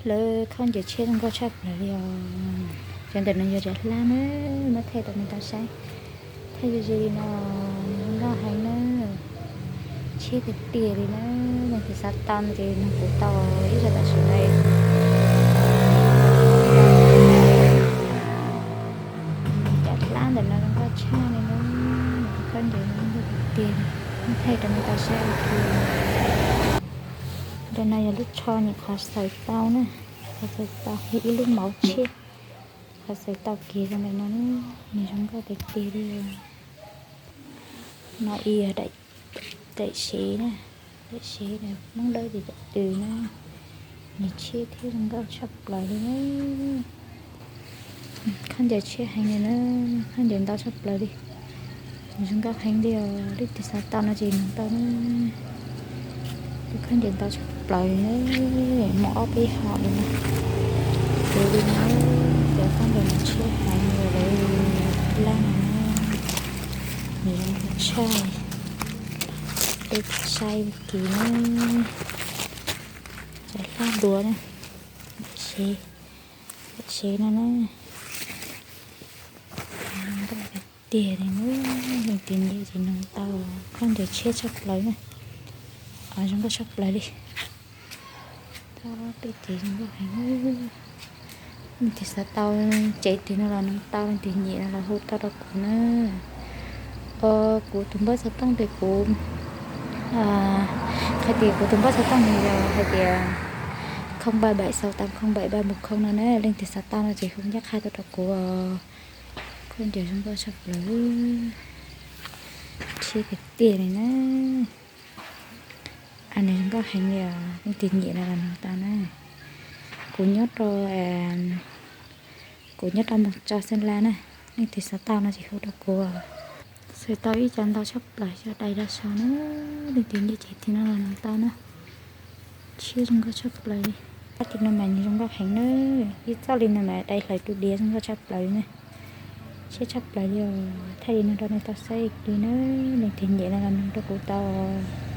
Lawv khaub ncaws tshiab zoo nkauj tshaj plaws li os. Cov ntawm no yog cov hlab na, muab thaij rau nej tau saib. Thaij ze ze li no, zoo nkauj heev na. Tshiab tiag tiag li na. Leej twg xav tau no ces nug kuv tau ib zaug tam sim no. Cov hlab ntawm no zoo nkauj tshaj li na. Khaub ncaws zoo nkauj tiag tiag. Muab thaij rau nej tau saib ua ke. Ntawm no yog lub tsho nyuam qhuav xaws tau na. Qhuav xaws tau, yog ib lub mauv tshiab. Qhuav xaws tau kiag zoo ntawm no, nws zoo nkauj tiag tiag li. No ib yog daim sev na, daim sev Hmoob Dawb ces daim tw na. Nws tshiab thiab zoo nkauj tshaj plaws li na. Khaub ncaws tshiab heev li na, khaub ncaws ntau tshaj plaws li. Nws zoo nkauj heev li os, leej twg xav tau no ces nug tau na. Tus khaub ncaws ntau tshaj plaws li na, muaj ob peb hom li na. Ces li no, cov khaub ncaws no tshiab heev li lawv lab no na. Nws zoo nkauj tshaj. Peb saib ua ke na. Cov hlab duav na, daim sev, daim sev no na. Zoo nkauj tiag tiag li na, leej twg nyiam ces nug tau. Khaub ncaws tshiab tshaj plaws na. Zoo nkauj tshaj plaws li. Tau peb ces zoo nkauj heev. Leej twg xav tau tsev twg no los nug tau, leej twg nyiam no los hu tau rau kuv na. Kuv tus npawb xov tooj ces kuv qhia tias kuv tus npawb xov tooj no yog hais tias không ba bảy sáu tám không bảy ba một không no na, leej twg xav tau no ces hu ncaj qha tuaj rau kuv os. Khaub ncaws zoo nkauj tshaj plaws, tshiab tiag tiag li na. Nws zoo nkauj heev li os, leej twg nyiam no los nug tau na. Kuv nyob rau, kuv nyob rau Moos Tso Xeeb Las na, leej twg xav tau no ces hu rau kuv. Xaws tau ib co ntau tshaj plaws, cov dai da so na, leej twg nyiam ces tig no los nug tau na. Tshiab zoo nkauj tshaj plaws li. Thaj tim no mas nws zoo nkauj heev na, ib txoj li no mas dai hlawv tus diav zoo nkauj tshaj plaws li na. Tshiab tshaj plaws li os, thaij li no rau nej tau saib li na, leej twg nyiam no los nug rau kuv tau os.